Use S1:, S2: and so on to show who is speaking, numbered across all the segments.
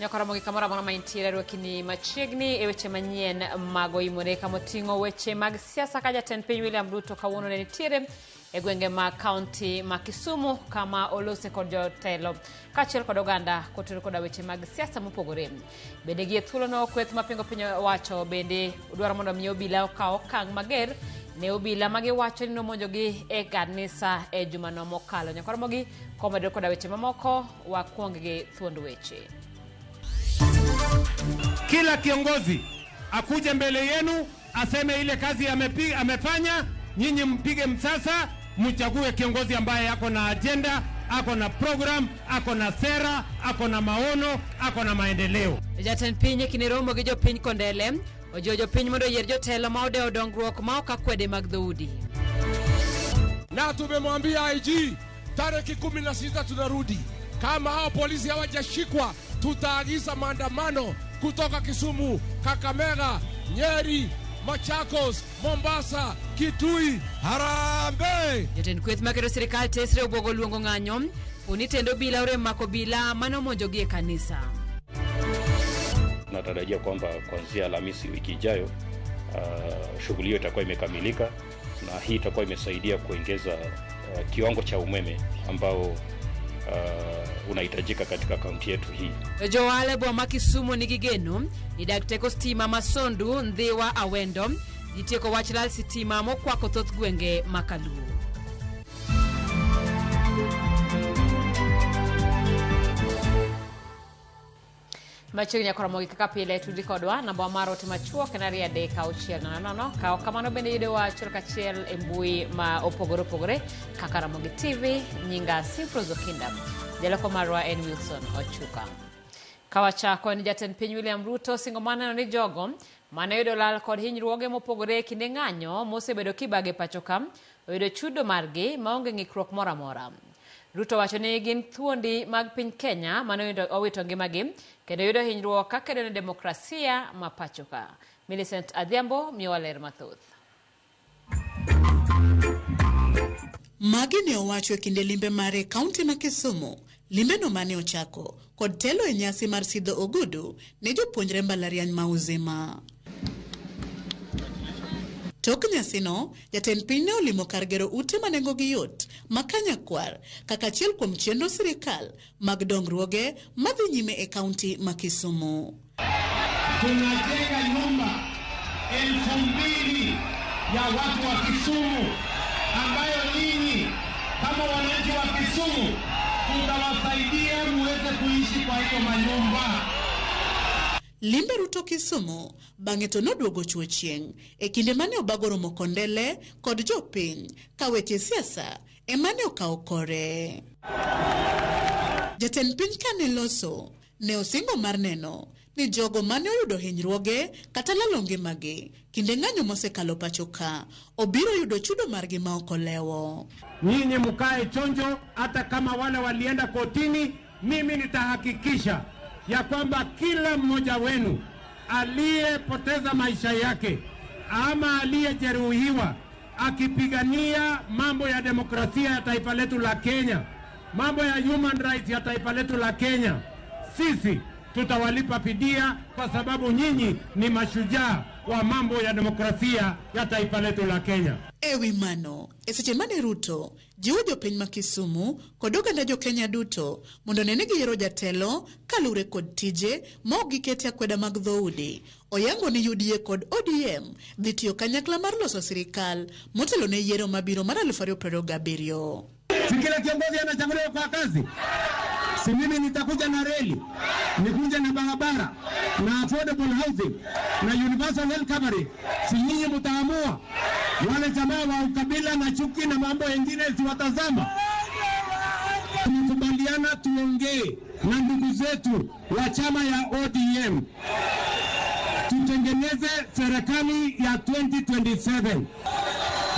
S1: Nyakoromo gi kamoro amora ma intiere rwakini machiegni e weche manyien mag oimore kamoting'o weche mag siasa ka jatend piny William Ruto kawuono ne nitiere e gwenge mag kaunti ma Kisumu kama olose kod jotelo kaachiel kod oganda kotenore koda weche mag siasa mopogore. Bende gie thuolono kweth mapingo piny owacho bende dwaro mondo mi obila okaw okang' mager ne obila ma giwacho ni nomonjogi e kanisa e jumano mokalo. Nyakoromogi komedore koda weche mamoko wakwong gi thuond weche.
S2: Kila kiongozi akuje mbele yenu aseme ile kazi amefanya, nyinyi mpige msasa, mchague kiongozi ambaye ako na agenda, ako na program, ako na sera, ako na maono, ako na maendeleo.
S1: Jatend piny e kinde romo gi jopiny Kondele ojiwo jopiny mondo oyier jotelo ma odewo dongruok ma ok akwede mag dhoudi.
S3: Na tumemwambia IG tariki 16 tunarudi. Kama hao polisi hawajashikwa, tutaagiza maandamano kutoka Kisumu, Kakamega, Nyeri, Machakos, Mombasa, Kitui. Harambee!
S1: Jotend kweth maketo sirikal tesre obwogo luongo ng'anyo poni tend obila orem mako obila mane omonjogi e kanisa.
S4: Tunatarajia kwamba kuanzia Alhamisi wiki ijayo, shughuli hiyo itakuwa imekamilika na hii itakuwa imesaidia kuongeza kiwango cha umeme ambao unahitajika katika kaunti yetu hii.
S1: Johala e boma ma Kisumu nigi geno ni dag teko stima ma Sondu, Ndhiwa, Awendo gitieko wach lal sitima mokwako thoth gwenge ma Kaluo. Machiegni nyakoromogi kaka pile tudri kodwa namba mar ote machuok en 23600. Ka ok kamano bende yudowa achiel kachiel e mbui ma opogore opogore kaka Ramogi TV. Nyinga Simfros Okinda, jaloko marwa en Wilson Ochuka. Kawachako ni jatend piny William Ruto singo mar neno ni jogo mane oyudo lal kod hinyruoge mopogore e kinde ng'anyo mosebedo kibage pacho ka oyudo chudo margi maonge ng'ikruok moro amora. Ruto wacho ni gin thuondi mag piny Kenya mane owito ngimagi kendo yudo hinyruok kakedo ne demokrasia ma pacho ka. Millicent Adhiambo miyowa ler mathoth.
S5: Magi ne owacho e kinde limbe mare e kaunti ma Kisumu, limbeno mane ochako kod telo e nyasi mar sidho ogudu ne jopuonjre mbalariany ma Uzima. Tok nyasino, jatend piny ne olimo kar gero ute ma nengogi yot ma Kanyakwar kaka achiel kuom chenro sirikal mag dongruoge madhi nyime e kaunti ma Kisumu.
S2: Tunajenga nyumba 2000 ya watu wa Kisumu ambayo nyinyi kama wananchi wa Kisumu tutawasaidia muweze kuishi kwa hiyo manyumba.
S5: Limbe Ruto Kisumu bang'e to noduogo chuo chieng' e kinde mane obago romo Kondele kod jopiny ka weche siasa ema ne okawo kore. Jatend piny kane loso ne osingo mar neno ni jogo mane oyudo hinyruoge kata lalo ngimagi kinde ng'anyo mosekalo pacho ka obiro yudo chudo margi ma ok olewo.
S2: Nyinyi mkae chonjo, hata kama wale walienda kotini, mimi nitahakikisha ya kwamba kila mmoja wenu aliyepoteza maisha yake ama aliyejeruhiwa akipigania mambo ya demokrasia ya taifa letu la Kenya, mambo ya human rights ya taifa letu la Kenya, sisi tutawalipa fidia kwa sababu nyinyi ni mashujaa wa mambo ya demokrasia ya taifa letu la Kenya.
S5: E wi mano, e seche mane Ruto jiwo jopiny ma Kisumu kod oganda jo Kenya duto mondo ne ni giyiero jatelo kaluwore kod tije ma ok giketi akweda mag dhoudi. Oyango ni UDA kod ODM dhi tiyo kanyakla mar loso sirikal motelo ne yiero mabiro mar 2027.
S2: Si kila kiongozi anachaguliwa kwa kazi? Si mimi nitakuja na reli, nikuje na barabara, na affordable housing, na universal health coverage. Si nyinyi mtaamua? Wale jamaa wa ukabila na chuki na mambo mengine si watazama? Tumekubaliana tuongee na ndugu zetu wa chama ya ODM. Tutengeneze serikali ya 2027.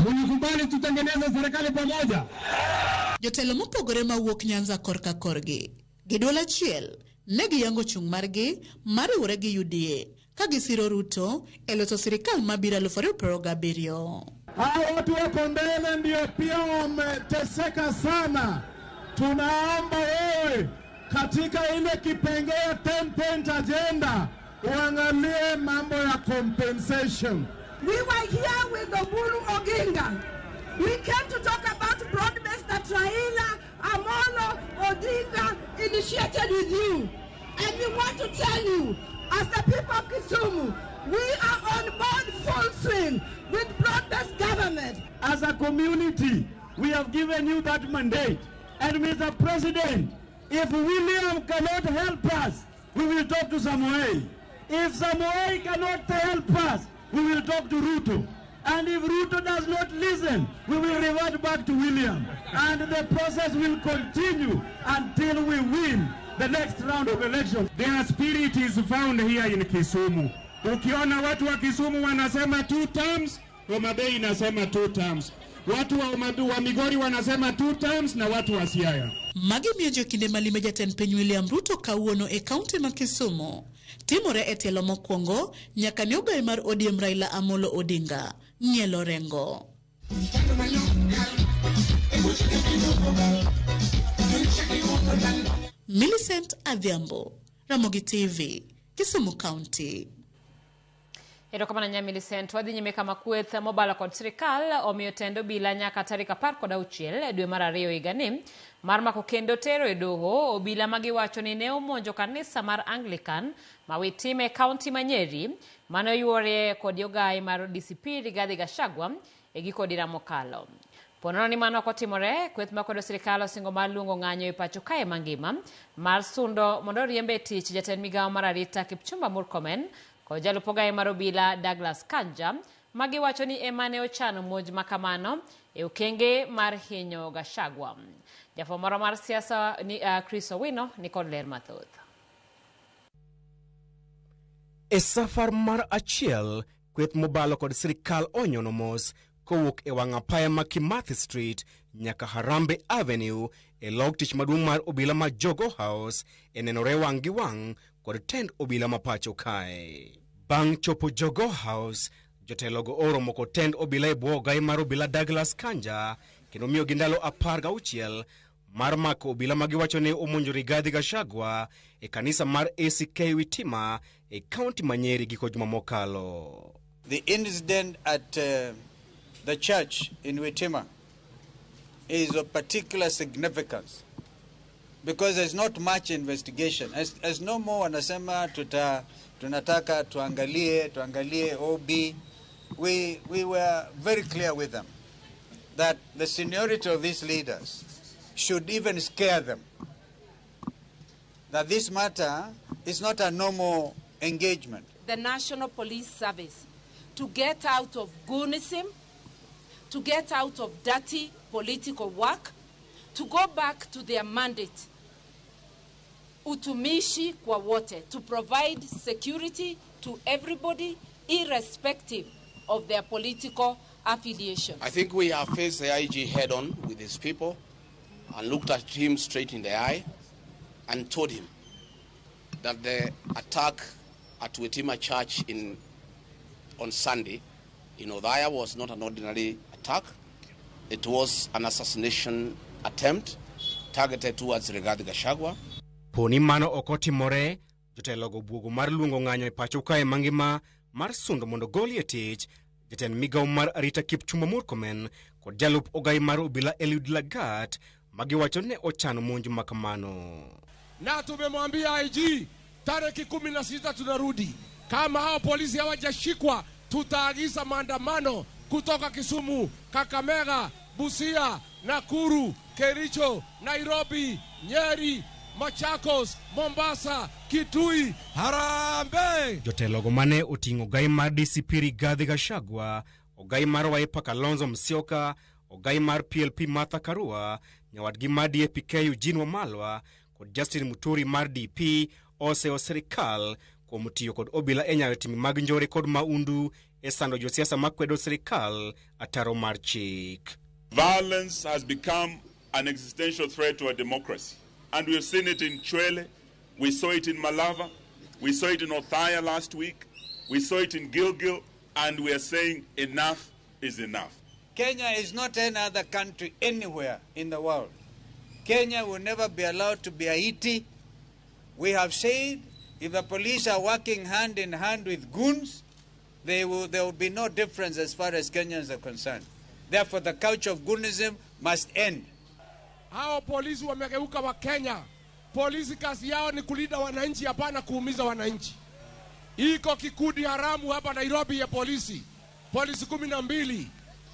S2: Mnakubali tutengeneze serikali pamoja?
S5: Jotelo mopogore mawuok Nyanza korka korgi gi duol achiel ne giyango chung' margi mar riwore gi UDA ka gisiro Ruto e loso sirikal mabiro 2027.
S6: Hao watu wa Kondele ndio pia wameteseka sana. Tunaomba wewe Katika ile kipengee 10 point agenda uangalie mambo ya compensation.
S7: We were here with Oburu Oginga. We came to talk about broad-based that Raila Amolo Odinga initiated with you. And we want to tell you, as the people of Kisumu, we are on board full swing with broad-based government.
S6: As a community, we have given you that mandate. And Mr. President, if William cannot help us, we will talk to Samoei. If Samoei cannot help us, we will talk to Ruto. And if Ruto does not listen, we will revert back to William. And the process will continue until we win the next round of elections.
S2: Their spirit is found here in Kisumu. Ukiona watu wa Kisumu wanasema 2 terms, Homa Bay inasema 2 terms. Watu wa Migori wanasema 2 terms na watu wa Siaya.
S5: Magi miyo jokinde malime jatend piny William Ruto kawuono e kaunti ma Kisumu. Timore e tielo mokwongo nyaka ne ogai mar ODM Raila Amolo Odinga nyielo Rengo. Millicent Adhiambo, Ramogi TV, Kisumu County.
S1: Erokamano nya Millicent. Wadhi nyime kama kweth mobalo kod sirikal omiyo tend obila nyaka tarik 16 dwe mar 2 higani mar mako kendo tero e doho obila magiwacho ni ne omonjo kanisa mar Anglican ma Witime kaunti ma Nyeri mane oyuore kod ogai mar DCP Rigathi Gachagua e giko dira mokalo. Ponono ni mano ok otimore, kweth makwedo sirikal osingo mar luongo ng'anyo e pacho kae mangima mar sundo mondo oriembe e tich jatend migawo mar arita Kipchumba Murkomen kod jalup ogai mar obila Douglas Kanja magiwacho ni ema ne ochano monj makamano e okenge mar hinyo Gachagua. Jafwambo moro mar siasa ni Chris Owino ni kod ler mathoth.
S8: E safar mar achiel, kweth mobalo kod sirikal onyono mos kowuok e wang' apaya ma Kimathi Street nyaka Harambe Avenue e log tich maduong' mar obila ma Jogo House e nenore wang' gi wang' kod tend obila ma pacho kae. Bang' chopo Jogo House, jotelogo oromo kod tend obila e bwo ogai mar obila Douglas Kanja kendo miyogi ndalo 16 mar mako obila magiwacho ni omonjo Rigathi Gachagua e kanisa mar ACK Witima e kaunti ma Nyeri giko juma mokalo.
S9: The incident at the church in Witima is of particular significance because there's not much investigation. As no more wanasema tunataka tuangalie OB. We were very clear with them that the seniority of these leaders should even scare them, that this matter is not a normal engagement.
S10: The National Police Service to get out of goonism, to get out of dirty political work, to go back to their mandate, utumishi kwa wote, to provide security to everybody irrespective of their political affiliation.
S11: I think we have faced the IG head on with his people and looked at him straight in the eye and told him that the attack at Witima Church on Sunday in Othaya was not an ordinary attack. It was an assassination attempt targeted towards Rigathi Gachagua.
S8: Poni mano ok otimore, jotelogo buogo mar luongo ng'anyo e pacho kae mangima mar sundo mondo golie tich jatend migawo mar arita Kipchumba Murkomen kod jalup ogai mar obila Eliud Lagat magiwacho ne ochano monj makamano.
S3: Na tumemwambia IG tarehe 16 tunarudi. Kama hao polisi hawajashikwa, tutaagiza maandamano kutoka Kisumu, Kakamega, Busia, Nakuru, Kericho, Nairobi, Nyeri, Machakos, Mombasa, Kitui. Harambee!
S8: Jotelogo mane oting'o ogai mar DCP Rigathi Gachagua, ogai mar Wiper Kalonzo Musyoka, ogai mar PLP Martha Karua, nyawadgi mar DAP-K Eugene Wamalwa kod Justin Muturi mar DP oseyo sirikal kuom tiyo kod obila e nyayo timbe mag njore kod maundu e sando josiasa makwedo sirikal ataro mar chik.
S12: Violence has become an existential threat to our democracy. And we have seen it in Chwele, we saw it in Malava, we saw it in Othaya last week, we saw it in Gilgil, and we are saying enough is enough.
S9: Kenya is not any other country anywhere in the world. Kenya will never be allowed to be Haiti. We have said if the police are working hand in hand with goons, there will be no difference as far as Kenyans are concerned. Therefore, the culture of goonism must end.
S3: Hao polisi wamegeuka wa Kenya. Polisi kazi yao ni kulinda wananchi, hapana kuumiza wananchi. Iko kikundi haramu hapa Nairobi ya polisi. Polisi 12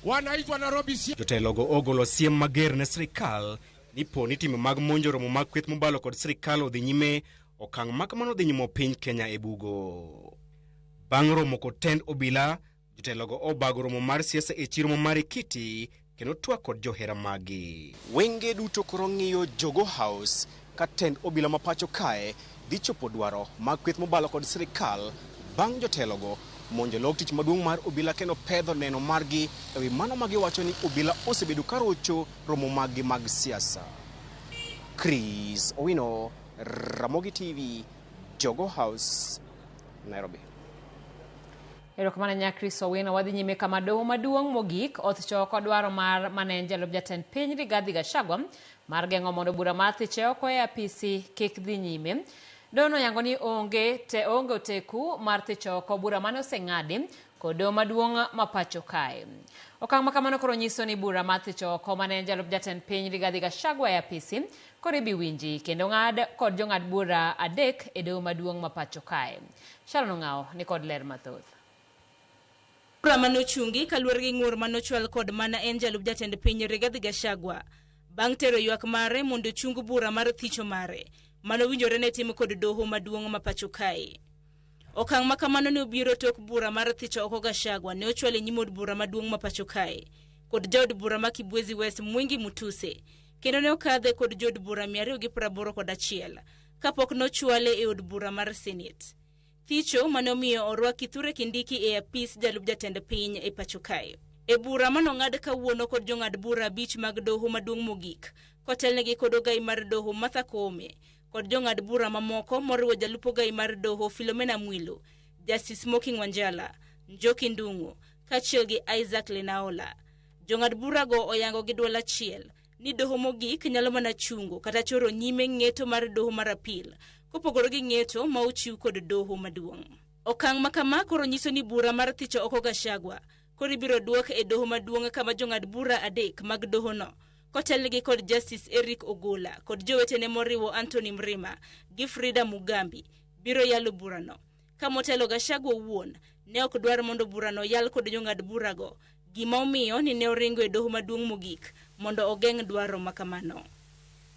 S3: wanaitwa Nairobi.
S8: Jotelogo ogolo siem mager ne sirikal ni po ni timbe mag monjo romo mag kweth mobalo kod sirikal odhi nyime, okang' ma kamano dhi nyumo piny Kenya e bugo. Bang' romo kod tend obila, jotelogo obago romo mar siasa e chiro ma Marikiti kendo twak kod johera magi. Wenge duto koro ng'iyo Jogoo House ka tend obila ma pacho kae dhi chopo dwaro mag kweth mobalo kod sirikal bang' jotelogo monjo log tich maduong' mar obila kendo pedho neno margi ewi mano ma giwacho ni obila osebedo ka rocho romo maggi mag siasa. Chris Owino, Ramogi TV, Jogoo House, Nairobi.
S1: Erokamano nya Chris Owino. Wadhi nyime kama doho maduong' mogik othicho oko dwaro mar mane en jalup jatend piny Rigathi Gachagua mar geng'o mondo bura mar thiche oko e apisi kik dhi nyime. Doho noyango ni onge oteku mar thicho oko bura mane oseng'adi kod doho maduong' ma pacho kae. Okang' ma kamano koro nyiso ni bura mar thicho oko mane en jalup jatend piny Rigathi Gachagua e apisi koro ibi winji kendo ng'ad kod jong'ad bura 3 e doho maduong' ma pacho kae. Sharon Ong'awo ni kod ler mathoth.
S13: Bura mane ochungi kaluwore gi ng'ur mane ochwal kod mana en jalup jatend piny Rigathi Gachagua bang' tero ywak mare mondo ochung bura mar thicho mare mano winjore ne tim kod doho maduong' ma pacho kae. Okang' ma kamano ne obiro tok bura mar thicho oko Gachagua ne ochwal e nyim od bura maduong' ma pacho kae kod jaod bura ma Kibwezi West Mwingi Mutuse kendo ne okadhe kod jood bura 281 kapok nochwale e od bura mar Senate. Thicho mane omiyo orwak Kithure Kindiki e apis jalup jatend piny e pacho kae. E bura manong'ad kawuono kod jong'ad bura 5 mag doho maduong' mogik kotelnegi kod ogai mar doho Martha Koome kod jong'ad bura mamoko moriwo jalup ogai mar doho Philomena Mwilu, Justice Moki Wanjala, Njoki Ndung'u kaachiel gi Isaac Lenaola. Jong'ad burago oyango gi dwol achiel ni doho mogik nyalo mana chungo kata choro nyime ng'eto mar doho mar apil kopogore gi ng'eto ma ochiw kod doho maduong'. Okang' ma kama koro nyiso ni bura mar thicho oko Gachagua koro ibiro duok e doho maduong' kama jong'ad bura 3 mag dohono kotelnegi kod Justice Eric Ogola kod jowetene moriwo Anthony Mrima gi Frida Mugambi biro yalo burano. Ka motelo Gachagua owuon ne ok dwar mondo burano yal kod jong'ad burago, gima omiyo ni ne oringo e doho maduong' mogik mondo ogeng' dwaro ma kamano.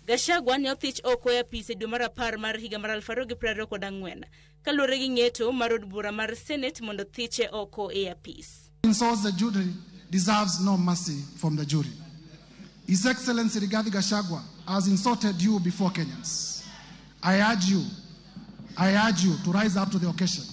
S13: Gachagua ne othich oko e apis e dwe mar 10 mar higa mar 2024 kaluwore gi ng'eto mar od bura mar Senate mondo thiche oko e apis.
S14: Insults the jury deserves no mercy from the jury. His Excellency Rigathi Gachagua has insulted you before Kenyans. I urge you to rise up to the occasion.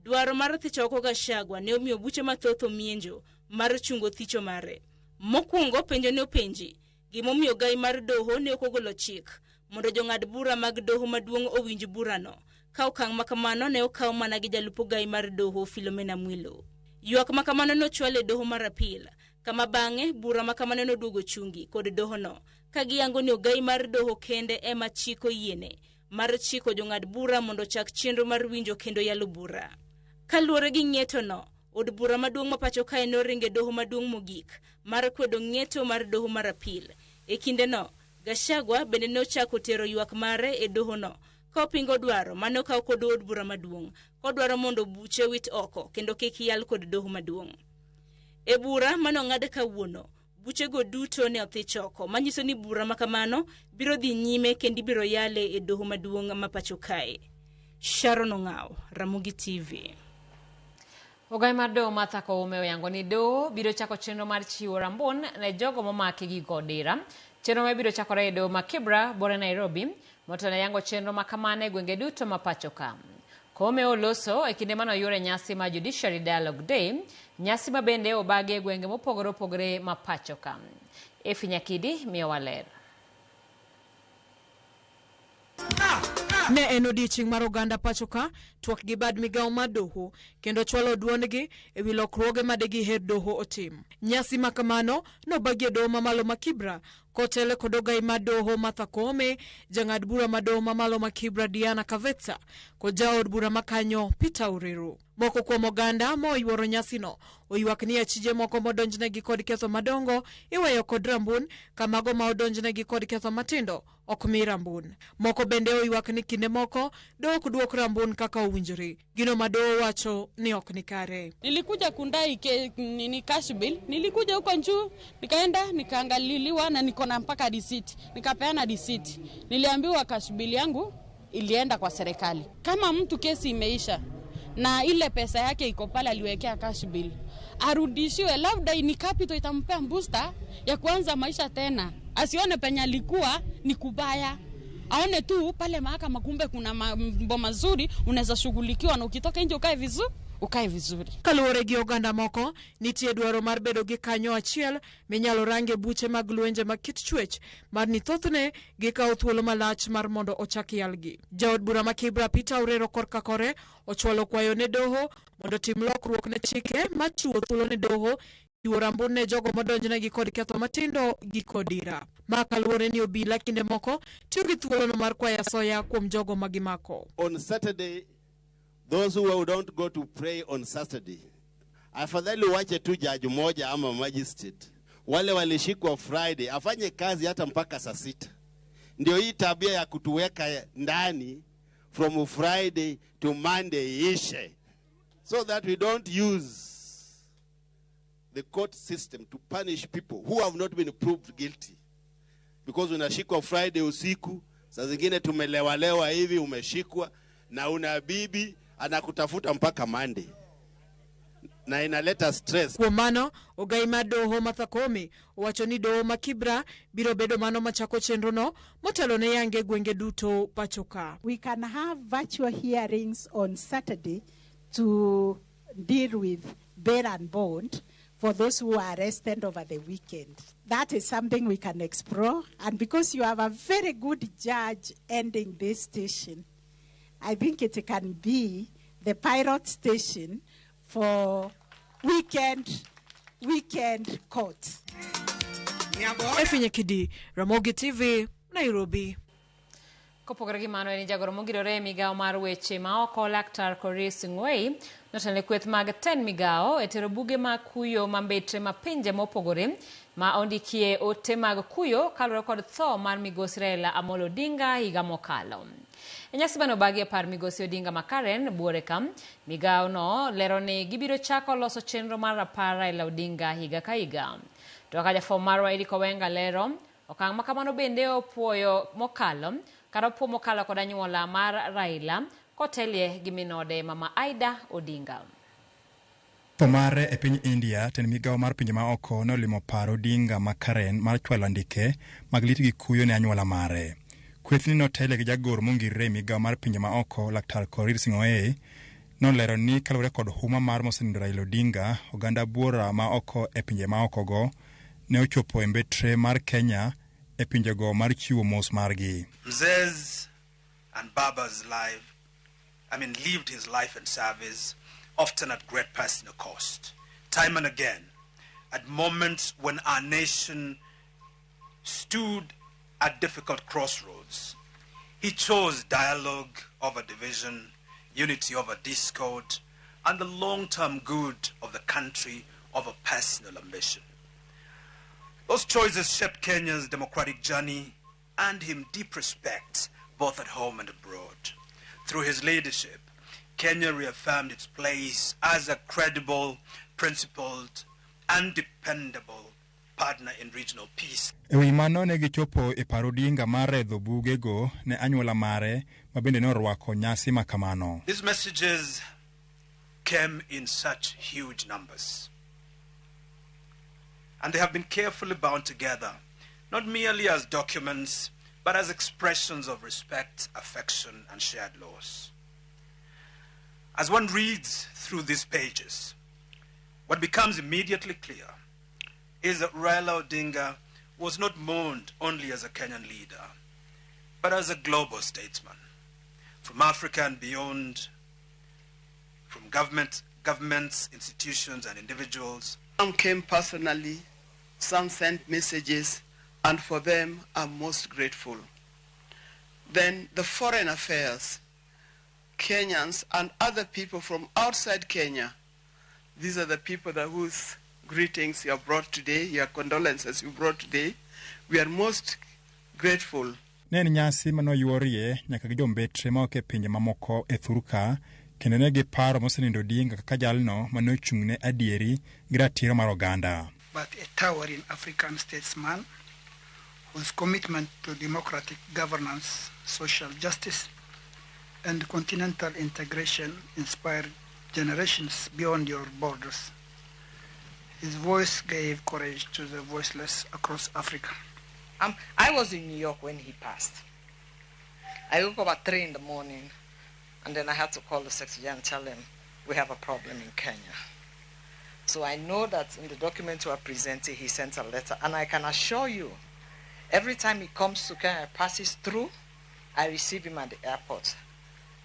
S13: Dwaro mar thicho oko Gachagua ne omiyo buche mathoth omienjo mar chungo thicho mare. Mokwongo penjo ne openji gimomiyo gai mar doho ne ok ogolo chik mondo jong'ad bura mag doho maduong' owinj burano, ka okang' ma kamano ne okaw mana gi jalup ogai mar doho Philomena Mwilu. Ywak ma kamano nochwal e doho mar apil, kama bang'e bura ma kamano noduogo chungi kod dohono ka giyango ni ogai mar doho kende ema chik oyiene mar chiko jong'ad bura mondo ochak chenro mar winjo kendo yalo bura. Kaluwore gi ng'etono, od bura maduong' ma pacho kae noringo e doho maduong' mogik mar kwedo ng'eto mar doho mar apil. E kindeno, Gachagua bende ne ochako tero ywak mare e dohono ka opingo dwaro mane okaw kod od bura maduong' kodwaro mondo buche wit oko kendo kik yal kod doho maduong'. E bura mane ong'ad kawuono, buchego duto ne othich oko, manyiso ni bura ma kamano biro dhi nyime kendo ibiro yale e doho maduong' ma pacho kae. Sharon Ong'awo, Ramogi TV.
S1: Ogai mar doho Martha Koome oyango ni doho biro chako chenro mar chiwo rambun ne jogo momaki gi godira. Chenro ma biro chakore e doho ma Kibra, bore Nairobi, motelo ne yango chenro ma kamano e gwenge duto ma pacho ka. Koome oloso e kinde mane oyuore nyasi ma Judiciary Dialogue Day, nyasi ma bende obagi e gwenge mopogore opogore ma pacho ka. Efi Nyakidi miyowa ler.
S15: Ne en odiechieng' mar oganda pacho ka twak gi bad migawo mar doho kendo chwalo duondgi ewi lokruoge ma degiher doho otim. Nyasi ma kamano nobagi e doho mamalo ma Kibra Kotele kod ogai mar doho Martha Koome, jang'ad bura ma doho mamalo ma Kibra Diana Kavetsa kod jaod bura makanyo Peter Oreru. Moko kuom oganda ma oyuoro nyasino oywak ni achije moko modonjnegi kod ketho madongo iweyo kod rambun ka mago ma odonjnegi kod ketho matindo ok mi rambun. Moko bende oywak ni kinde moko doho ok duok rambun kaka owinjore. Gino ma doho wacho ni ok ni kare.
S16: Nilikuja kundai ke, nini cash bill, nilikuja huko njuu, nikaenda nikaangaliliwa na niko na mpaka receipt, nikapeana receipt. Niliambiwa cash bill yangu ilienda kwa serikali. Kama mtu kesi imeisha na ile pesa yake iko pale aliwekea cash bill, arudishiwe, labda ni capital itampea booster ya kuanza maisha tena. Asione penye alikuwa ni kubaya, aone tu pale mahakama kumbe kuna mambo mazuri unaweza shughulikiwa, na ukitoka nje ukae vizuri, ukae vizuri.
S15: Kaluwore gi oganda moko, nitie dwaro mar bedo gi kanyo achiel minyalo range buche mag lwenje mag kit chwech mar ni thothne gikawo thuolo malach mar mondo ochak yalgi. Jaod bura ma Kibra Peter Orero korka kore ochwalo kwayo ne doho mondo tim lokruok ne chike machiwo thuolo ne doho chiwo rambun ne jogo modonjnegi kod ketho matindo gi kodira. Ma kaluwore ni obila kinde moko tiyo gi thuolono mar kwayo asoya kuom jogo ma gimako.
S17: On Saturday, those who don't go to pray on Saturday, afadhali wache tu jaji moja ama magistrate. Wale walishikwa Friday, afanye kazi hata mpaka saa 6. Ndio hii tabia ya kutuweka ndani from Friday to Monday ishe. So that we don't use the court system to punish people who have not been proved guilty. Because unashikwa Friday usiku, saa zingine tumelewalewa hivi umeshikwa na una bibi anakutafuta mpaka Monday. Na inaleta stress.
S15: Kuom mano, ogai mar doho Martha Koome owacho ni doho ma Kibra biro bedo mano machako chenrono motelo ne yange gwenge duto pacho ka.
S18: We can have virtual hearings on Saturday to deal with bail and bond for those who are arrested over the weekend. That is something we can explore. And because you have a very good judge ending this station, I think it can be the pilot station for weekend court.
S15: Efinye Kidi, Ramogi TV, Nairobi.
S1: Kopogore gi mano en jagoro mongirore e migawo mar weche ma oko Laktar Korir Sing'oei notelo kweth mag 10 migawo e tero buge mag kuyo ma mbetre ma pinje mopogore ma ondikie ote mag kuyo kaluwore kod tho mar migosi Raila Amolo Odinga higa mokalo. E nyasi mane obagi e par migosi Odinga ma Karen buore kam, migawo no lero ni gibiro chako loso chenro mar rapar Raila Odinga higa ka higa. To kaka jafwambo marwa Eric Owenga lero, okang' ma kamano bende opuoyo mokalo kata opuo mokalo kod anyuola mar Raila kotelie gi minode Mama Aida Odinga.
S19: Tho mare e piny India, tend migawo mar pinje ma oko nolimo paro Odinga ma Karen mar chwalo andike mag lit gi kuyo ne anyuola mare. Kwethni notele gi jagoro mongirore e migawo mar pinje ma oko Laktar Korir Sing'oei nolero ni kaluwore kod huma mar mosenindo Raila Odinga, oganda buora ma oko e pinje ma oko go ne ochopo e mbetre mar Kenya e pinjego mar chiwo mos margi.
S20: Mzee's and Baba's life, lived his life in service, often at great personal cost. Time and again, at moments when our nation stood at difficult crossroads, he chose dialogue over division, unity over discord, and the long-term good of the country over personal ambition. Those choices shaped Kenya's democratic journey and him deep respect both at home and abroad. Through his leadership, Kenya reaffirmed its place as a credible, principled, and dependable partner in regional peace.
S19: E wi mano ne gichopo e par Odinga mar redho bugego ne anyuola mare ma bende ne orwako nyasi ma kamano.
S20: These messages came in such huge numbers, and they have been carefully bound together, not merely as documents, but as expressions of respect, affection, and shared loss. As one reads through these pages, what becomes immediately clear is that Raila Odinga was not mourned only as a Kenyan leader, but as a global statesman. From Africa and beyond, from governments, institutions, and individuals.
S21: Some came personally, some sent messages, And for them, I'm most grateful. Then the foreign affairs, Kenyans and other people from outside Kenya. These are the people that whose greetings you have brought today, your condolences you brought today. We are most grateful.
S19: Ne en nyasi manoyuorie nyaka gi jombetre ma ok e pinje mamoko e thurka kendo ne giparo mosenindo Odinga kaka jalno mane ochung' ne adieri gi ratiro mar oganda.
S22: But a towering African statesman whose commitment to democratic governance, social justice, and continental integration inspired generations beyond your borders. His voice gave courage to the voiceless across Africa.
S23: I was in New York when he passed. I woke up at 3 in the morning, and then I had to call the secretary and tell him we have a problem in Kenya. So I know that in the document we are presenting, he sent a letter, and I can assure you, every time he comes to Kenya, passes through, I receive him at the airport,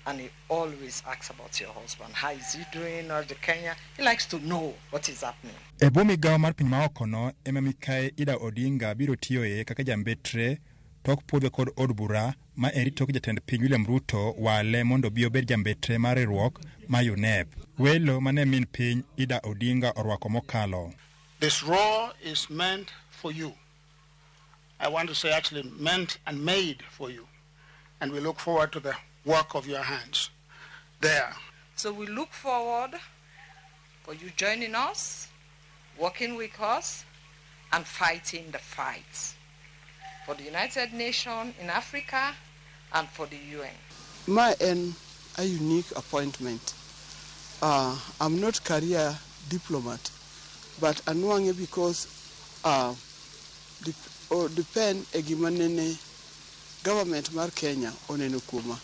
S23: and he always asks about your husband. How is he doing, or the Kenya? He likes to know what is happening.
S19: E bwo migawo mar piny maokono ema Mikai Ida Odinga biro tiyoe kaka jambetre tok puodho kod od bura ma eri tok jatend piny William Ruto wale mondo obi obed jambetre mar riwruok ma UNEP. Welo mane min piny Ida Odinga orwako mokalo.
S24: This role is meant for you. I want to say actually meant and made for you. And we look forward to the work of your hands there.
S23: So we look forward for you joining us, working with us, and fighting the fight for the United Nations in Africa and for the UN.
S21: My en a unique appointment. I'm not career diplomat, but anwang'e because depend e gima nene government mar Kenya oneno kuoma.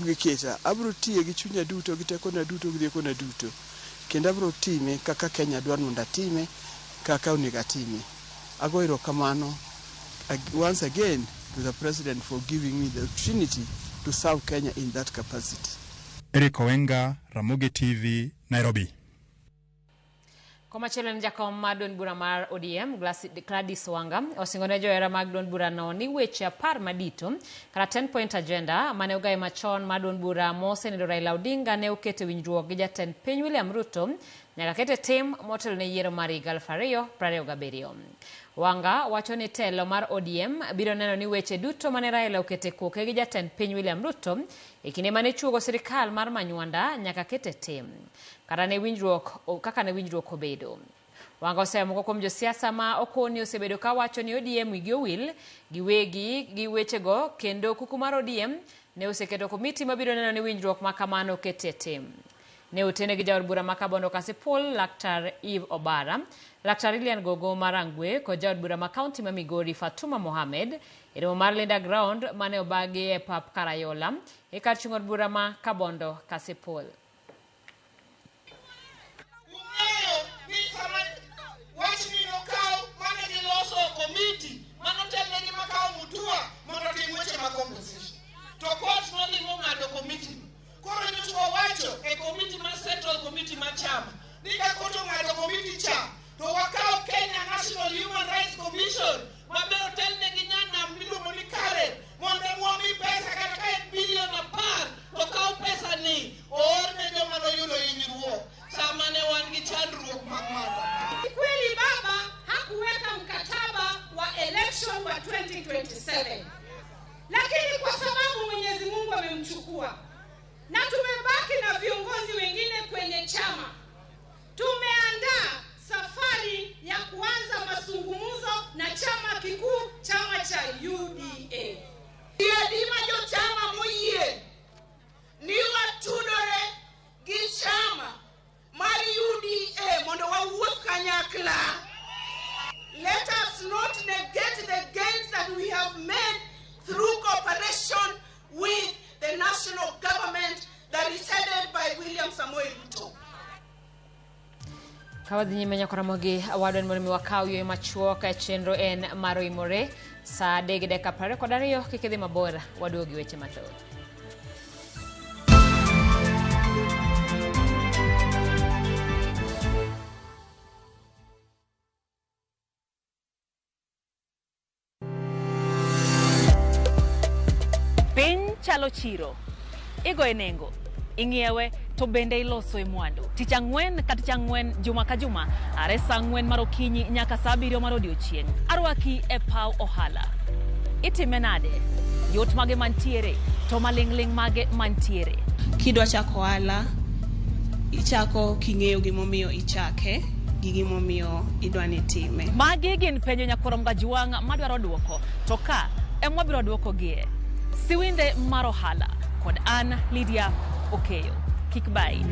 S21: Giketa abro tiye gi chunya duto gi tekona duto gi riekona duto kendo abro time kaka Kenya dwaro mondo atime kaka onego atime. Ago erokamano once again to the president for giving me the opportunity to serve Kenya in that capacity.
S19: Eric Owenga, Ramogi TV, Nairobi.
S1: Komachielo en jakom mar duond bura mar ODM Gladys Wanga osingo ne johera mag duond burano ni weche 10 madito kata 10 point agenda mane ogayo machon mar duond bura mosenindo Raila Odinga ne oketo winjruok gi jatend piny William Ruto nyaka kete tim motelo ne yiero mar higa 2027. Wanga wacho ni telo mar ODM biro neno ni weche duto mane Raila okete koke gi jatend piny William Ruto e kinde mane chuogo sirikal mar Manywanda nyaka kete tim. Kata ne winjruok kaka ne winjruok obedo. Wanga oseyo moko kuom josiasa ma okoni osebedo ka wacho ni ODM wigi owil giwegi gi wechego kendo kuku mar ODM ne oseketo komiti mabiro neno ni winjruok ma kamano okete tim. Ne otene gi jaod bura ma Kabondo Kasipul Laktar Eve Obara, Laktar Lilian Gogo Marangwe kod jaod bura ma kaunti ma Migori Fatuma Mohamed e romo mar Linda Ground mane obagi e pap Karayola e kar chung' od bura ma Kabondo Kasipul.
S25: Kweli baba hakuweka mkataba wa election wa 2027. Lakini kwa sababu Mwenyezi Mungu amemchukua na tumebaki na viongozi wengine kwenye chama, tumeandaa safari ya kuanza mazungumzo na chama kikuu, chama cha UDA.
S26: Yadima jo chama moyie ni watudore gi chama mar UDA mondo wawuoth kanyakla. Let us not negate the gains that we have made through cooperation with the national government that is headed by William Samoei Ruto.
S1: Kawadhi nyime nyaka Ramogi awadwa mondo mi wakaw yweyo machuok e chenro en mar Oimore saa 3:22 kik idhi mabor waduogi weche mathoth.
S2: chalo chiro. Igoye nengo, ing'iewe to bende iloso e mwandu. Tich ang'wen ka tich ang'wen, juma ka juma, are saa ang'wen mar okinyi nyaka saa abiriyo mar odiochieng'. Arwaki e paw ohala. Itime nade? Yot mage mantiere, to maling'ling' mage mantiere.
S4: Kidwa chako ohala, ichako king'eyo gimomiyo ichake gi gimomiyo idwa ni itime.
S2: Magi gin penjo nyakorom Gajuang' madwaro duoko, to ka ema wabiro duokogie. Siwinde mar ohala kod an Lydia Okeyo. Kik bayi.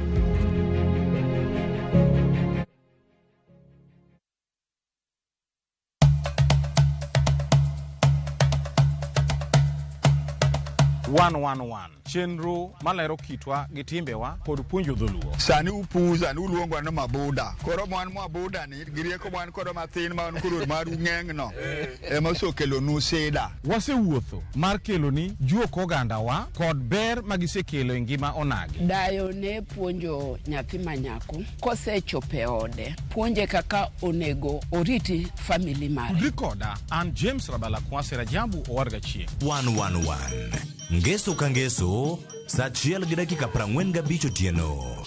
S5: One one one chenro malero kitwa gi timbewa kod puonjo dholuo.
S6: Sani upuza ni uluongwa ni mabuda. Koro mwan mabuda ni gi rieko mwan kodo mathin ma wan koro maru ng'eng no ema osekelonu sida.
S5: Wasewuotho mar keloni juok ogandawa kod ber magisekelo e ngima onagi.
S7: Dayo ne puonjo nyathi ma nyako kosechopo e ode puonje kaka onego oriti family mare.
S5: Tudri koda an James Rabala Kwase Rajabu Owarga Chieng'.
S10: 111 Ngeso ka ngeso saa 1:45 otieno.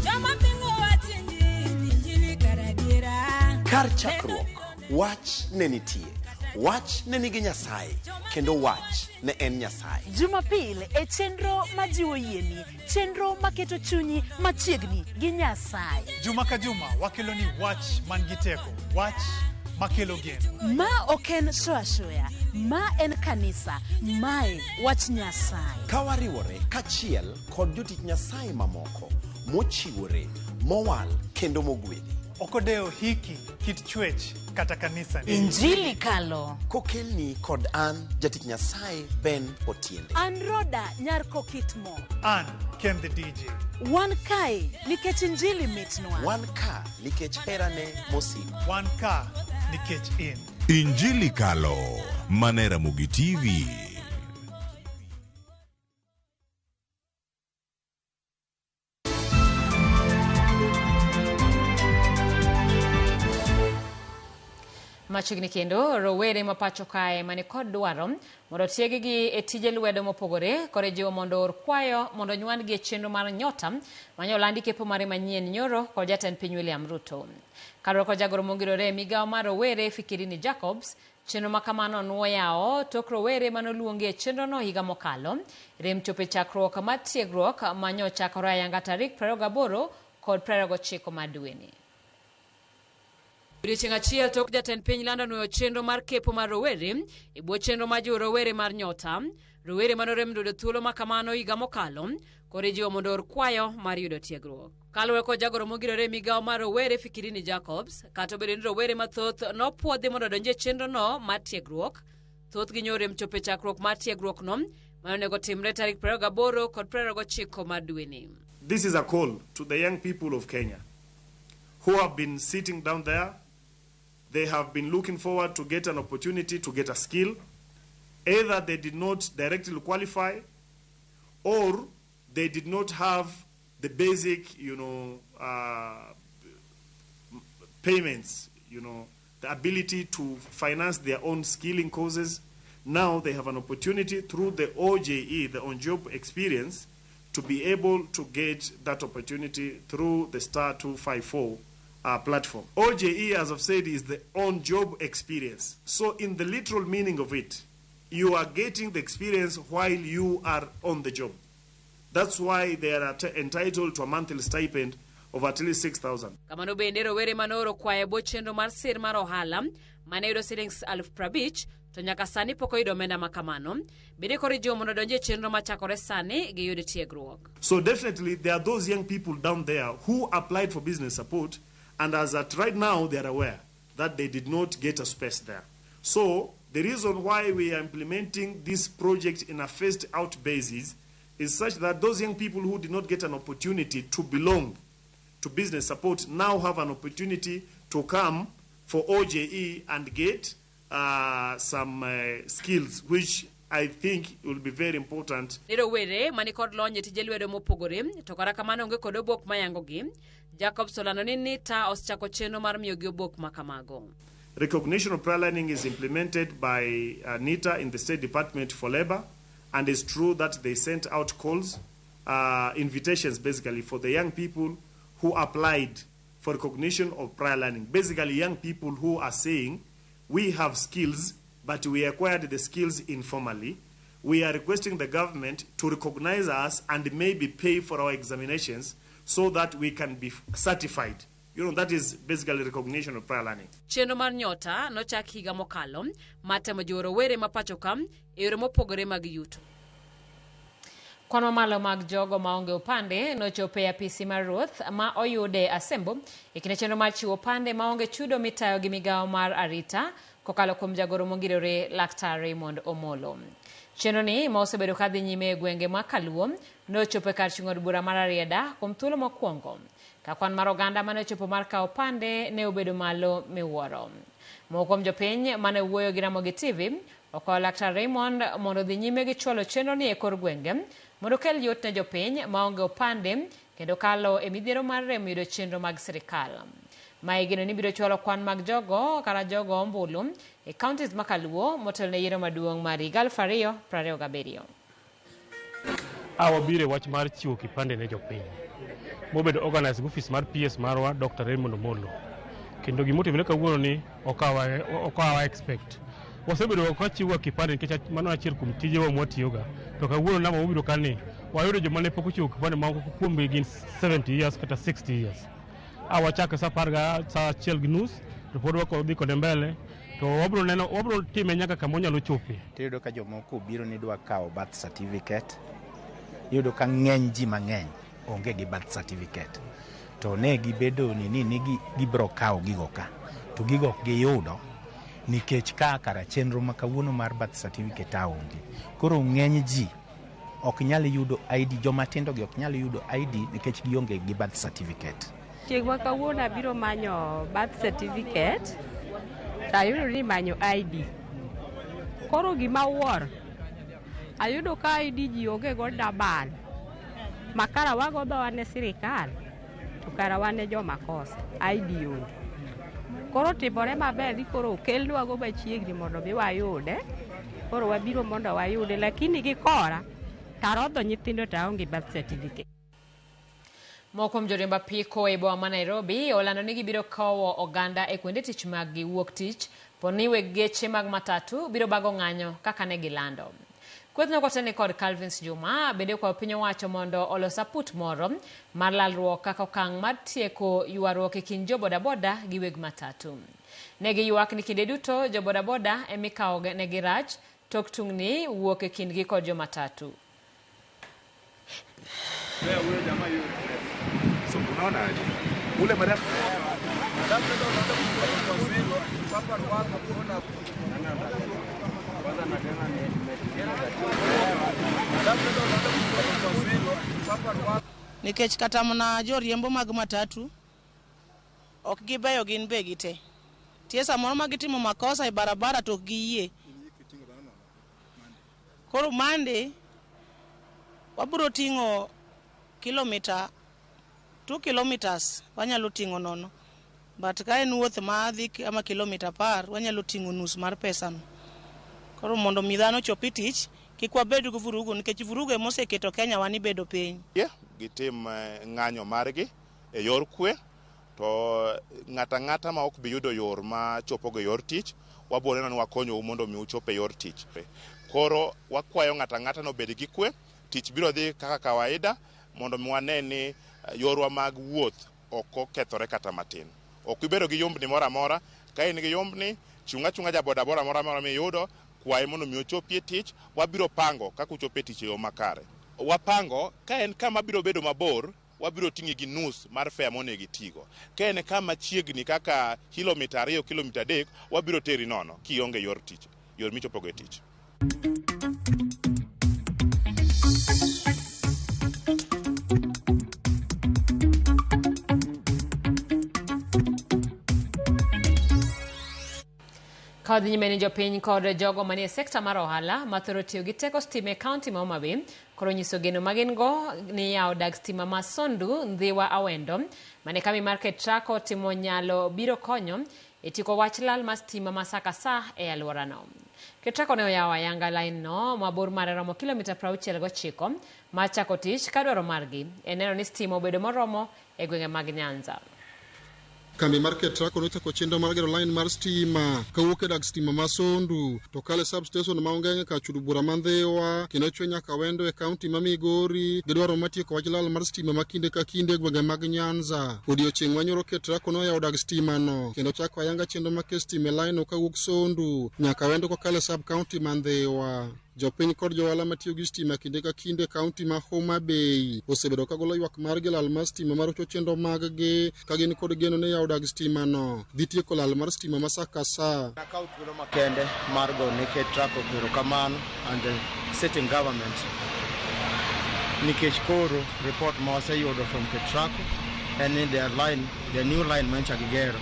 S27: Joma pingo wach injili, injili karadiera.
S28: Kar chakruok, wach ne nitie. Wach ne nigi Nyasaye, kendo wach ne en Nyasaye.
S2: Jumapil e chenro majiwo yieni, chenro maketo chunyi machiegni gi Nyasaye.
S29: Juma ka juma wakelo ni wach man gi teko, wach makelo geno.
S2: Ma ok en show ashoya, ma en kanisa, mae wach Nyasaye.
S28: Ka wariwore kachiel kod jotich Nyasaye mamoko mochiwore, mowal kendo mogwedhi.
S29: Ok odewo hiki, kit chwech kata kanisa ni.
S2: Injili kalo.
S28: Kokelni kod an jatich Nyasaye Ben Otiende.
S2: An Roda nyar Kokitmo.
S29: An Ken the DJ.
S2: Wan kae nikech injili mitnwa.
S28: Wan ka nikech herane mosiko.
S29: Wan ka nikech in.
S10: Injili Kalo mane Ramogi TV.
S1: Machiegni kendo rowere ma pacho kae mani kod dwaro mondo otieggi e tije lwedo mopogore koro ijiwo mondo or kwayo mondo onywandgi e chenro mar Nyota mane olandi kepo mare manyien nyoro kod jatend piny William Ruto. Kaluwore kod jagoro mongirore e migawo mar rowere Fikirini Jacobs, chenro ma kamano nuo yawo tok rowere manoluongi e chenrono higa mokalo rem chopo e chakruok mar tiegruok manyochakore ayanga tarik 28 kod 29 mar dweni. Odiochieng' achiel tok jatend piny lando nuoyo chenro mar kepo mar rowere e bwo chenro mar jiwo rowere mar Nyota. Rowere manorem yudo thuolo ma kamano higa mokalo koro ijiwo mondo or kwayo mar yudo tiegruok. Kaluwore kod jagoro mongirore e migawo mar rowere Fikirini Jacobs, kata obedo ni rowere mathoth nopuodhi mondo odonji e chenrono mar tiegruok, thothgi nyorem chopo e chakruok mar tiegruokno mane onego timre tarik 28 kod 29 mar dweni.
S30: This is a call to the young people of Kenya who have been sitting down there. They have been looking forward to get an opportunity to get a skill. Either they did not directly qualify or they did not have the basic, payments, the ability to finance their own skilling courses. Now they have an opportunity through the OJE, the on-job experience, to be able to get that opportunity through the star 254 platform. OJE, as I've said, is the on-job experience. So in the literal meaning of it, you are getting the experience while you are on the job. That's why they are entitled to a monthly stipend of at least 6,000.
S1: Kamano bende rowere manooro kwayo e bwo chenro mar sir mar ohala mane yudo silings 50,000 to nyaka sani pok oyudo omenda ma kamano. Bende koro ijiwo mondo odonji e chenro machakore sani giyud tiegruok.
S30: So definitely there are those young people down there who applied for business support, and as at right now they are aware that they did not get a space there. So the reason why we are implementing this project in a phased out basis is such that those young people who did not get an opportunity to belong to business support now have an opportunity to come for OJE and get some skills, which I think will be very important.
S1: Ni rowere mani kod lony e tije lwedo mopogore to kata kamano onge kod obok mayangogi. Jacobs olando ni NITA osechako chenro mar miyogi obok ma kamago.
S30: Recognition of prior learning is implemented by NITA in the State Department for Labor, and it's true that they sent out calls, invitations basically, for the young people who applied for recognition of prior learning. Basically, young people who are saying, we have skills, but we acquired the skills informally. We are requesting the government to recognize us and maybe pay for our examinations so that we can be certified. That is basically recognition of prior learning.
S1: Chenro mar Nyota nochak higa mokalo mar temo jiwo rowere ma pacho ka e yore mopogore mag yuto. Kwan mamalo mag jogo maonge opande nochopo e apisi mar ruoth ma oyude Asembo e kinde chenro mar chiwo opande maonge chudo mitayo gi migawo mar arita kokalo kuom jagoro mongirore Laktar Raymond Omolo. Chenro ni ma osebedo kadhi nyime e gwenge ma Kaluo nochopo e kar chung' od bura mar Rarieda kuom thuolo mokwongo. Ka kwan mar oganda mane ochopo mar kawo opande ne obedo malo miwuoro. Moko kuom jopiny mane wuoyo gi Ramogi TV okwayo Laktar Raymond mondo odhi nyime gi chwalo chenro ni e kor gwenge mondo okel yot ne jopiny maonge opande kendo kalo e midhiero mar rem yudo chenro mag sirikal. Ma igeno ni biro chwalo kwan mag jogo kata jogo ombulu e counties ma Kaluo motelo ne yiero maduong' mar higa 2027.
S3: Wabiro e wach mar chiwo kipande ne jopiny mobedo organized gi ofis mar PS marwa Dr. Raymond Omolo. Kendo gimotimore kawuono ni okawa expect. Wasebedo ka chiwo kipande nikech mano achiel kuom tijewa mwatiyoga. To kawuono nama wabiro kani wayudo joma ne pok ochiwo kipande moko kuomgi gin 70 years kata 60 years. Wachako sa apar ga sa achiel gi nus to pod wadhi kode mbele to wabiro neno wabiro time nyaka kama onyalo chope.
S8: Tiyudo ka jomoko obiro ni dwa kawo birth certificate, iyudo ka ng'eny ji mang'eny onge gi birth certificate. To ne gibedo ni gibiro kawo gigo ka, to gigo ok giyudo nikech ka kara chenro ma kawuono mar birth certificate onge. Koro ng'eny ji ok nyal yudo ID, joma tindo gi ok nyal yudo ID nikech gionge gi birth certificate.
S9: Chieng' ma kawuono abiro manyo birth certificate to ayudo ni manyo ID. Koro gima awuoro, ayudo ka ID ji onge go dabal. Ma kara wago dhowa ne sirikal, to kara wan e joma kosa, ID onge. Koro timore maber ni koro okelnwago machiegni mondo mi wayude. Koro wabiro mondo wayude, lakini gi kora tarodho nyithindo to aonge birth certificate.
S1: Moko kuom joriemb apiko e boma ma Nairobi olando ni gibiro kowo oganda e kuonde tich mag gi wuok tich po ni weg geche mag matatu biro bago ng'anyo kaka ne gilando. Kwethno kotene kod Calvins Juma bende okwayo piny owacho mondo olos aput moro mar lalruok kaka okang' mar tieko ywaruok e kind jo bodaboda gi weg matatu. Ne giywak ni kinde duto jo bodaboda emikawo negi rach tok tungni wuok e kindgi kod jo matatu.
S11: So unaona aje? Ule madam
S26: Nikech kata mana joriembo mag matatu ok gibeyo gin be gite. Tie samoro ma gitimo makosa e barabara to ok giyie. Koro Monday wabiro ting'o kilomita 2 kilometers wanyalo ting'o nono. But ka en wuoth ma dhi kama kilomita 10 wanyalo ting'o nus mar pesano. Koro mondo mi dhano ochop e tich kik wabed gi vurugu nikech vurugu ema oseketo Kenya wa ni bedo piny.
S12: Gitim ng'anyo margi e yor kwe to ng'ata ang'ata ma ok bi yudo yor ma chopogo e yor tich wabiro neno ni wakonyou mondo mi uchop e yor tich. Koro wakwayo ng'ata ang'ata no obed gi kwe, tich biro dhi kaka kawaida mondo mi wane ni yorwa mag wuoth ok okethore kata matin. Ok ibedo gi yumbni moro amora, ka in gi yumbni, chung' achung'a ja bodaboda moro amora miyudo, kwaye mondo mi ochopi e tich, wabiro pango kaka uchopo e tich e yo makare. Wapango ka en kama biro bedo mabor, wabiro ting'i gi nus mar fare monego itigo. Ka en kama chiegni kaka kilomita 2, kilomita 3, wabiro teri nono kionge yor tich, yor michopogo e tich.
S1: Ka dhi nyime ni jopiny kod jogo manie sekta mar ohala mathoro tiyo gi teko stima e kaunti ma Homa Bay koro nyiso geno ma gin go ni yawo dag stima ma Sondu Ndhiwa Awendo mane kambi mar Ketraco timo nyalo biro konyo e tieko wach lal mar stima ma sa ka sa e alworano. Ketraco ne oyawo ayanga lain no ma bor mare romo kilomita 69 mar chako tich ka dwaro margi en neno ni stima obedo moromo e gwenge mag Nyanza.
S13: Kambi mar Ketraco nochako chenro mar gero lain mar stima kawuok e dag stima ma Sondu to kalo e substation ma Ongeng'e kar chudo bura ma Ndhiwa kendo chwe nyaka Wendo e kaunti ma Migori gi dwaro mar tieko wach lal mar stima ma kinde ka kinde e gwenge mag Nyanza. Odiochieng' ma nyoro Ketraco noyawo dag stima no kendo chako ayanga chenro mar keto stima e lain no kawuok Sondu nyaka Wendo kokalo e sub kaunti ma Ndhiwa. Jopiny kod johala matiyo gi stima kinde ka kinde e kaunti ma Homa Bay osebedo ka golo ywak margi lal mar stima marocho chenro mag-gi ka gin kod geno ni yawo dag stima no dhi tieko lal mar stima ma sa ka sa.
S14: Nakawo thuolo makende mar go ne Ketraco erokamano and the sitting government nikech koro report ma waseyudo from Ketraco en ni their line, their new line manyocha gigero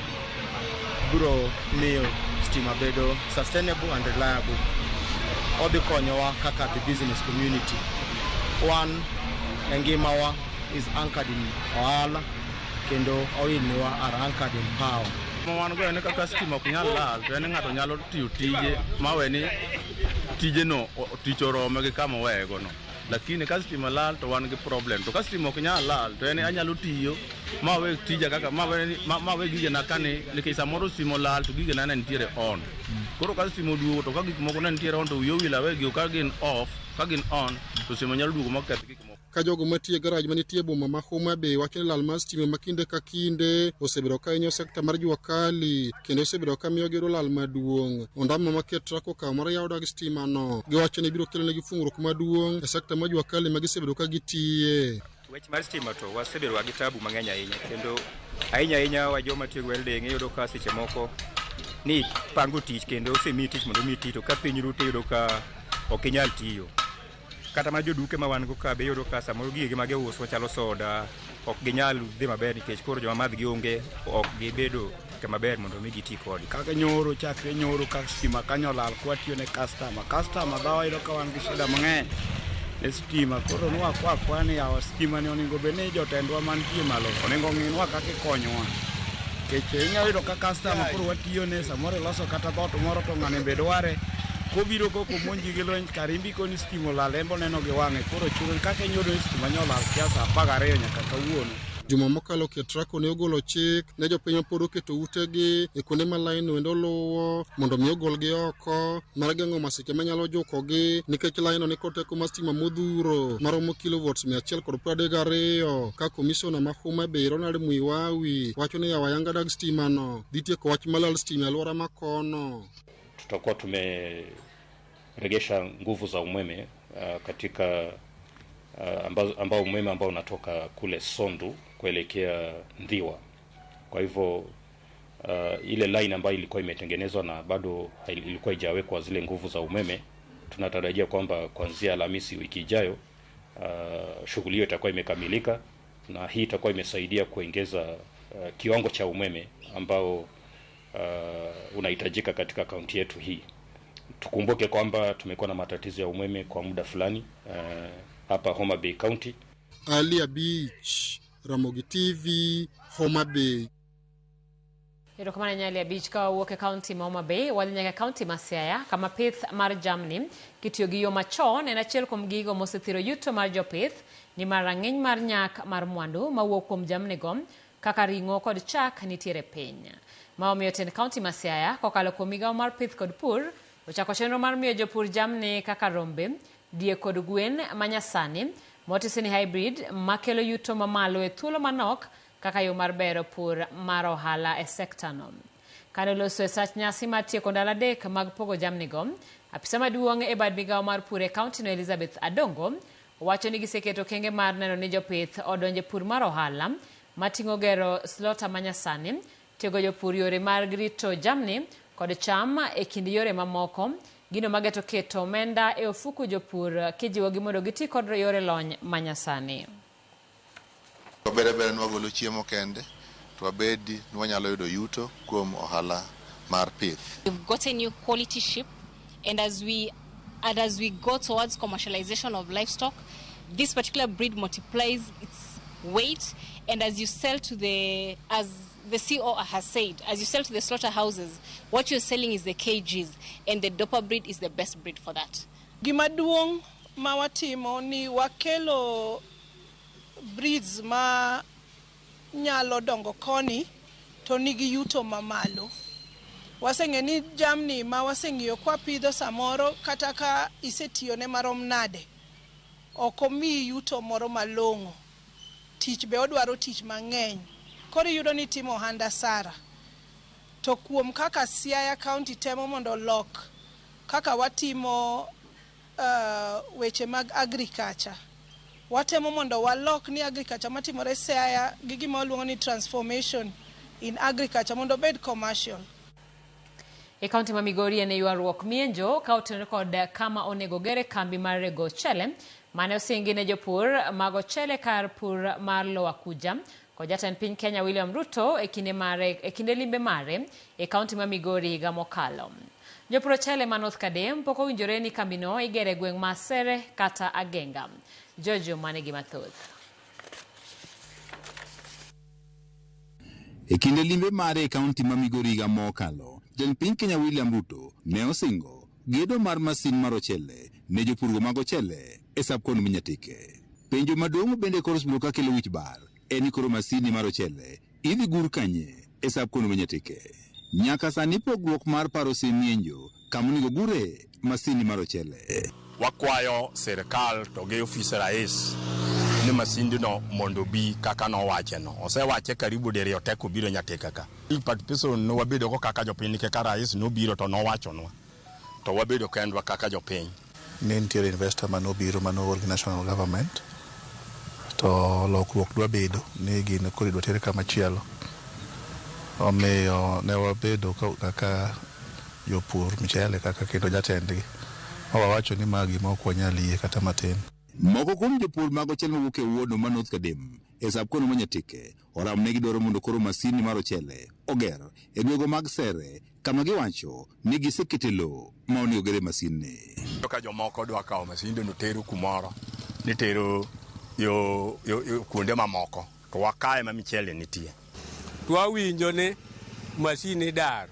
S14: biro miyo stima bedo sustainable and reliable. Odhi konyowa kaka the business community. Wan e ngimawa is anchored in ohala kendo oilniwa are anchored in power.
S15: Wan go en kaka stima ok nyal lal to en ng'ato nyalo tiyo tije mawe ni tijeno tich orome gi kama oweyego no. Lakini ka stima lal to wan gi problem. To ka stima ok nyal lal to en anyalo tiyo mawe tija kaka mawe gigena kani nikech samoro stima olal to gigena ne nitiere on. Koro ka stima oduogo to ka gik moko ne nitiere on to wiyi owil awegi ka gin off ka gin on to stima nyalo duogo maketh gik moko.
S13: Ka jogo matiyo e garaj manitie e boma ma Homa Bay wacho ni lal mar stima ma kinde ka kinde osebedo ka hinyo sekta mar jua kali kendo osebedo ka miyo giyudo lal maduong'. Ondamo ma Ketraco okawo mar yawo dag stima no giwacho ni biro kelonegi fungruok maduong' e sekta mar jua kali ma gisebedo ka gitiye.
S16: Wach mar stima to wasebedo gi tabu mang'eny ahinya kendo ahinya ahinya wa joma tiyo gi welding iyudo ka seche moko ni pango tich kendo osemiyi tich mondo omi ti to ka piny ru to iyudo ka ok inyal tiyo. Kata mana joduke ma wan go ka be iyudo ka samoro gige ma giuso machalo soda ok ginyal dhi maber nikech koro joma madh gi onge ok gibedo kama ber mondo mi giti kodi.
S17: Kaka nyoro chakre nyoro ka stima kanyo olal kwatiyo ne customer. Customer dhawa yudo ka wan gi shida mang'eny ne stima koro nwakwa akwa ni yawa stima ni onego bed ni jotendwa mantie malo onego ng'inwa kaka ikonyowa. Nikech inyalo yudo ka customer koro watiyo ne samoro iloso kata dhoot moro to ng'ane be dware kobiro koko monji gi lweny karimbi koni stima olal en boneno gi wang'e koro chuno kaka inyudo ni stima nyolal kia sa 12 nyaka kawuono.
S13: Juma mokalo Ketraco ne ogolo chik ne jopiny mapod oketo utegi e kuonde ma lain no endo luwo mondo mi ogolgi oko mar geng'o masiche manyalo jukogi nikech lain no nikod teko mar stima modhuro maromo kilovolts 132 ka komishona ma Homa Bay Ronald Muiwawi wacho ni yawo ayanga dag stima no dhi tieko wach mar lal stima e alwora ma kono.
S18: Tutakuwa tumeregesha nguvu za umeme katika ambao umeme ambao unatoka kule Sondu kuelekea Ndhiwa. Kwa hivyo ile line ambayo ilikuwa imetengenezwa na bado ilikuwa haijawekwa zile nguvu za umeme, tunatarajia kwamba kuanzia Alhamisi wiki ijayo shughuli hiyo itakuwa imekamilika, na hii itakuwa imesaidia kuongeza kiwango cha umeme ambao unahitajika katika kaunti yetu hii. Tukumbuke kwamba tumekuwa na matatizo ya umeme kwa muda fulani hapa Homa Bay County.
S13: Alia Beach, Ramogi TV, Homa Bay.
S1: Erokamano Nyalia Beach ka wawuok e kaunti ma Homa Bay wadhi nyaka e kaunti ma Siaya kama pith mar jamni kitiyo gi yo machon en achiel kuom gigo mosethiro yuto mar jopith nimar rang'iny mar nyak mar mwandu mawuok kuom jamnigo kaka ring'o kod chak nitiere piny. Ma omiyo tend kaunti ma Siaya kokalo kuom migawo mar pith kod pur ochako chenro mar miyo jopur jamni kaka rombe, diek kod gwen manyasani motisi ni hybrid makelo yuto mamalo e thuolo manok kaka yo mar bero pur mar ohala e sekta no. Kane oloso e sach nyasi mar tieko ndalo 3 mag pogo jamnigo, apisa maduong' e bad migawo mar pur e kaunti no Elizabeth Adongo wacho ni giseketo okenge mar neno ni jopith odonje pur mar ohala mating'o gero slota manyasani, tiego jopur yore mar rito jamni kod cham e kind yore mamoko, gino mageto keto omenda e ofuku jopur kijiwogi mondo giti kod yore lony manyasani.
S20: Wabed abeda ni wagolo chiemo kende to wabedi ni wanyalo yudo yuto kuom ohala mar pith.
S22: We've got a new quality sheep, and as we go towards commercialization of livestock, this particular breed multiplies its weight, and as you sell to the, as the CO has said, as you sell to the slaughterhouses, what you're selling is the kgs, and the Dorper breed is the best breed for that.
S26: Gima duong' ma watimo ni wakelo breeds ma nyalo dongo koni to nigi yuto mamalo. Waseng'e ni jamni ma waseng'iyo kwapidho samoro kata ka isetiyone marom nade, ok omiyi yuto moro malong'o. Tich be odwaro tich mang'eny. Koro iyudo ni itimo ohand asara. To kuom kaka Siaya County temo mondo olok kaka watimo weche mag agriculture, watemo mondo walok ni agriculture matimore Siaya gi gima waluongo ni transformation in agriculture mondo obed commercial.
S1: E kaunti ma Migori en e ywaruok mienjo ka otenore kod kama onego gere kambi mar rego ochele mane osingi ne jopur mag ochele kar pur mar Lower Kuja kod jatend piny Kenya William Ruto e kinde mare e kinde limbe mare e kaunti ma Migori higa mokalo. Jopur ochele ma North Kadem pok owinjore ni kambino igere e gweng' ma Sere kata Agenga. George Omane gi mathoth.
S4: E kinde limbe mare e kaunti ma Migori higa mokalo, jatend piny Kenya William Ruto ne osingo gedo mar masin mar ochele ne jopurgo mag ochele e sub-county ma Nyatike. Penjo maduong' bende koro osebedo ka kelo wich bar en ni koro masini mar ochele idhi gur kanye e sub-county ma Nyatike. Nyaka sani pogruok mar paro osemienjo kama onego gure masini mar ochele.
S5: Wakwayo sirikal to gi ofis rais ni masindno mondo obi kaka nowacheno. Osewache karibu diriyo tek obiro Nyatike ka. Participation ne wabedo go kaka jopiny nikech ka rais nobiro to nowachonwa to wabedo kendwa kaka jopiny.
S20: Ne nitiere investor manobiro manoor gi national government to lokruok dwa bedo ni gino koro idwa ter kama chielo. Omiyo ne wabedo kaka jopur mchele kaka kendo jatendgi ma wawacho ni ma gima ok wanyal yie kata matin.
S4: Moko kuom jopur mag ochele mawuok e wuono ma North Kadem e sub-county ma Nyatike oramo ne gidwaro mondo koro masini mar ochele oger e gwego mag Sere kama giwacho ni gisekete lowo ma onego gere masinni.
S5: Ka jomoko dwa kawo masinde no tero kumoro, ni tero yo kuonde mamoko, to wakae ma michele nitie.
S6: To wawinjo ni masin idaro,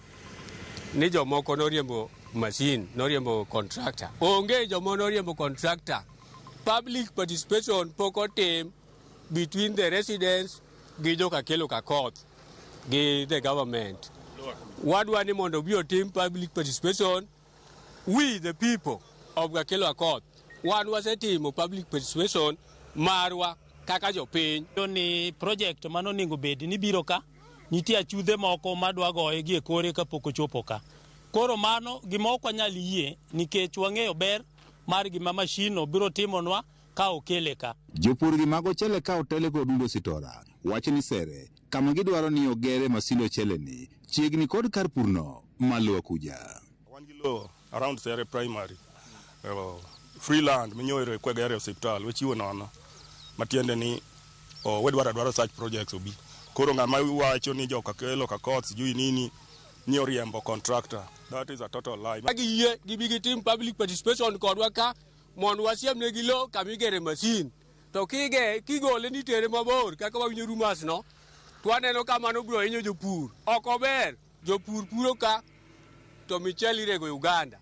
S6: ni jomoko noriembo masin, noriembo contractor. Onge joma noriembo contractor. Public participation pok otim between the residents gi joka Kelo Kakoth gi the government. Wadwa ni mondo obi otim public participation. We the people of Gakelo Akoth, wan wasetimo public participation marwa kaka jopiny.
S7: Ni project mano onego bed ni biro ka, nitie achudhe moko madwa goye gi e kore kapok ochopo ka. Koro mano gima ok wanyal yie nikech wang'eyo ber mar gima mashin biro timonwa ka okele ka.
S4: Jopur gi mag ochele ka otele kod Odundo Sitora wacho ni Sere kama gidwaro ni ogere masind ochele ni chiegni kod kar purno ma Lower Kuja.
S19: Wan gi lowo around Sere Primary, free land minyoero kwegere osiptal wechiwo nono matiende ni wedwaro adwaro such projects obi. Koro ng'ama wacho ni joka Kelo Kakoth sijui nini ni oriembo contractor, that is a total lie.
S6: Giyie gibi gitim public participation kodwa ka mondo wasiemnegi lowo kama igere masin. To kigole ni tere mabor kaka wawinjo rumours no, to waneno ka mano biro hinyo jopur. Ok ober, jopur puro ka to michele irego Uganda.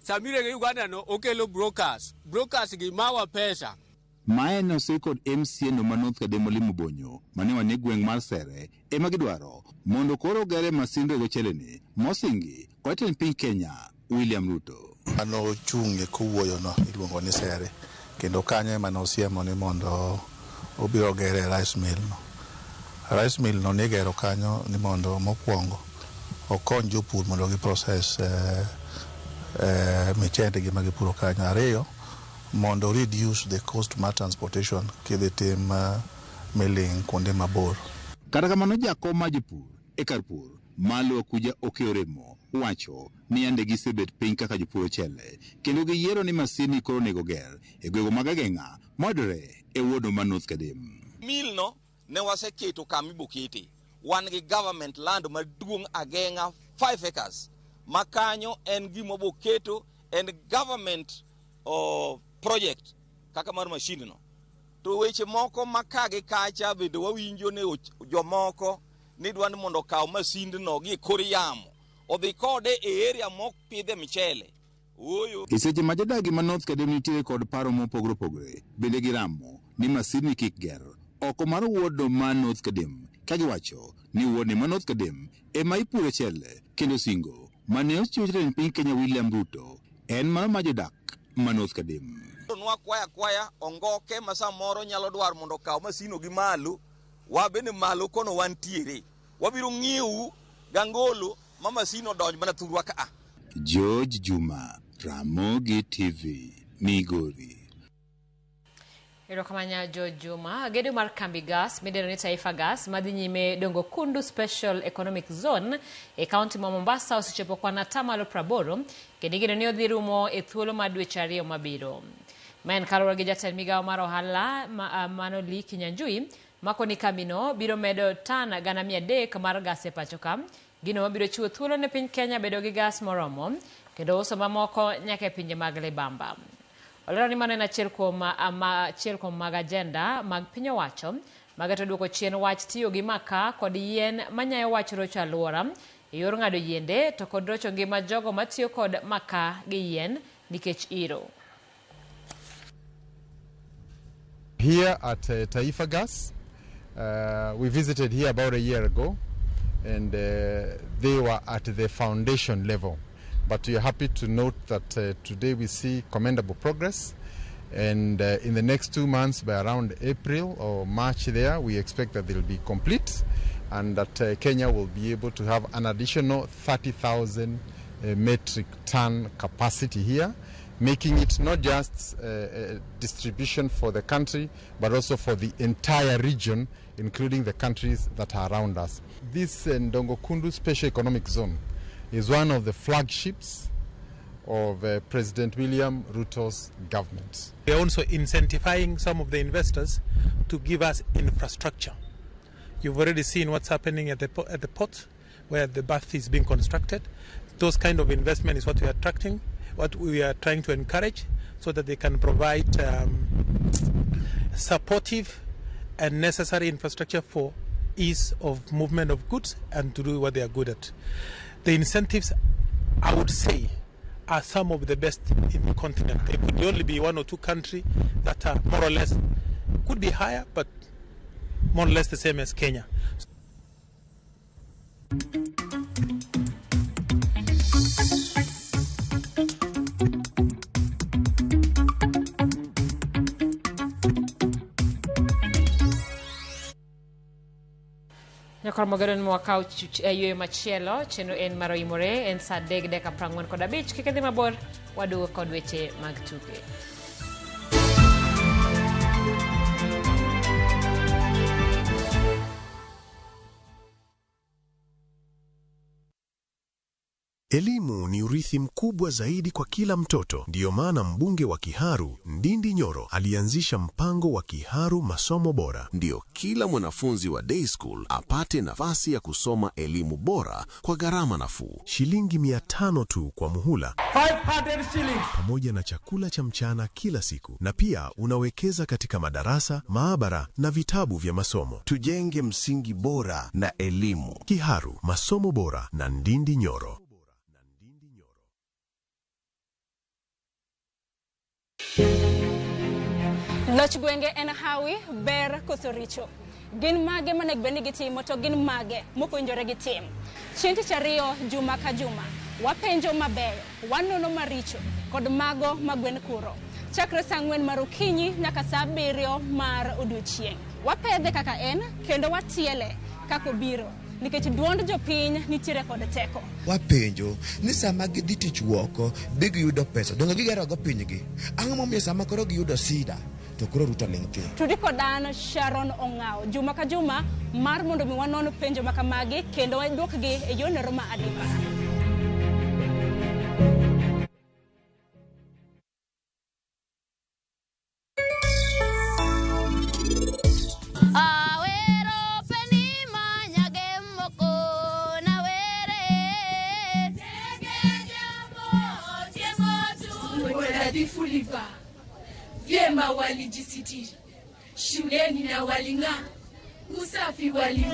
S6: Sama irego Uganda no okelo brokers. Brokers gi mawa pesa.
S4: Mae ne osir kod MCA no ma North Kadem Olimo Bonyo mane wanie gweng' mar Sere ema gidwaro mondo koro ogere masind rego ochele ni mosingi kod jatend piny Kenya William Ruto.
S20: Mano ochung'e kowuoyo no iluongo ni Sere kendo kanyo ema nosiemo ni mondo obiro gere rice mill no. Rice mill no nigero kanyo ni mondo mokwongo okony jopur mondo gi process michendgi ma gipuro kanyo. Ariyo, mondo reduce the cost mar transportation kidhi tim milling kuonde mabor.
S4: Kata kamano jakom mar jopur e kar pur ma Lower Kuja Okeyo Remo wacho ni yande gisebet piny kaka jopur ochele kendo giyiero ni masini koro onego ger e gwego mag Ageng'a mayudore e wuono ma North Kadem.
S21: Mill no ne waseketo kama ibokete. Wan gi government land maduong' Ageng'a 5 acres ma kanyo en gima boketo en government project kaka mar machine no. To weche moko ma ka gi kacha bende wawinjo ni jomoko ni dwa ni mondo okaw masindno gi e kor yamo odhi kode e area mok pidhe michele. Ooyo.
S4: E seche ma jodagi ma North Kadem nitiere kod paro mopogore opogore, bende giramo ni masindni kik ger oko mar ward ma North Kadem, ka giwacho ni ward ma North Kadem ema ipure chele kendo singo mane ochiwo jatend piny Kenya William Ruto en mano ma jodak ma North Kadem.
S21: Nwakwaya akwaya ongoke ma samoro nyalo dwaro mondo okaw masino gi malo, wabende malo kono wantiere. Wabiro ng'iewu gangolo ma masino donj mana thurwa ka a.
S4: George Juma, Ramogi TV, Migori.
S1: Erokamano George Juma. Gedo mar kambi gas midendo ni Taifa Gas madhi nyime Dongo Kundu Special Economic Zone e kaunti ma Mombasa osechopo kwan 80% kendo igeno ni odhi rumo e thuolo mar dweche 2 mabiro. Ma en kaluwore gi jatend migawo mar ohala mano Lee Kinyanjui mako ni kambino biro medo tan 300,000 mar gas e pacho ka, gino mabiro chiwo thuolo ne piny Kenya bedo gi gas moromo kendo uso mamoko nyaka e pinje mag libamba. Olero ni mano en achiel kuom mag agenda mag piny owacho mageto duoko chien wach tiyo gi makaa kod yien manyayo wach rocho alwora e yor ng'ado yiende to kod rocho ngima jogo matiyo kod makaa gi yien nikech iro.
S2: Here at Taifa Gas, we visited here about a year ago, and they were at the foundation level. But we are happy to note that today we see commendable progress, and in the next 2 months, by around April or March there, we expect that they'll be complete, and that Kenya will be able to have an additional 30,000 metric ton capacity here, making it not just a distribution for the country, but also for the entire region, including the countries that are around us. This Ndongo Kundu Special Economic Zone is one of the flagships of President William Ruto's government.
S3: We are also incentivizing some of the investors to give us infrastructure. You've already seen what's happening at the port, where the berth is being constructed. Those kind of investment is what we are attracting, what we are trying to encourage, so that they can provide supportive and necessary infrastructure for ease of movement of goods and to do what they are good at. The incentives, I would say, are some of the best in the continent. There could only be 1 or 2 countries that are more or less, could be higher, but more or less the same as Kenya.
S1: Nyakor mogero ni mwakaw yueyo machielo chenro en mar oimore en saa 3:45 kik idhi mabor waduogo kod weche mag tuke.
S10: Elimu ni urithi mkubwa zaidi kwa kila mtoto. Ndiyo maana mbunge wa Kiharu, Ndindi Nyoro, alianzisha mpango wa Kiharu Masomo Bora.
S23: Ndiyo kila mwanafunzi wa day school apate nafasi ya kusoma elimu bora kwa gharama nafuu.
S10: Shilingi 500 tu kwa muhula.
S24: 500 shillings.
S10: Pamoja na chakula cha mchana kila siku. Na pia unawekeza katika madarasa, maabara na vitabu vya masomo.
S23: Tujenge msingi bora na elimu.
S10: Kiharu Masomo Bora na Ndindi Nyoro.
S25: Loch gwenge en hawi, ber koso richo. Gin mage monego bed ni gitimo to gin mage mokowinjore gitim. Chieng' tich ariyo juma ka juma, wapenjo mabeyo, wanono maricho kod mago ma gwen kuro. Chakre saa 4 mar okinyi nyaka saa 7 mar odiochieng'. Wapedhe kaka en kendo watiele kaka obiro, nikech duond jopiny nitiere kod teko.
S27: Wapenjo ni sama gidhi tich woko be giyudo pesa, donge gigerogo pinygi? Ang'o momiyo sama koro giyudo sida to koro Ruto ling' thi?
S25: Tudi kod an Sharon Ong'awo juma ka juma mar mondo mi wanon penjo makamagi kendo waduokgi e yorno ma adimba.
S28: Nadhifu vyema walijisitiri shuleni na waling'aa, usafi wali.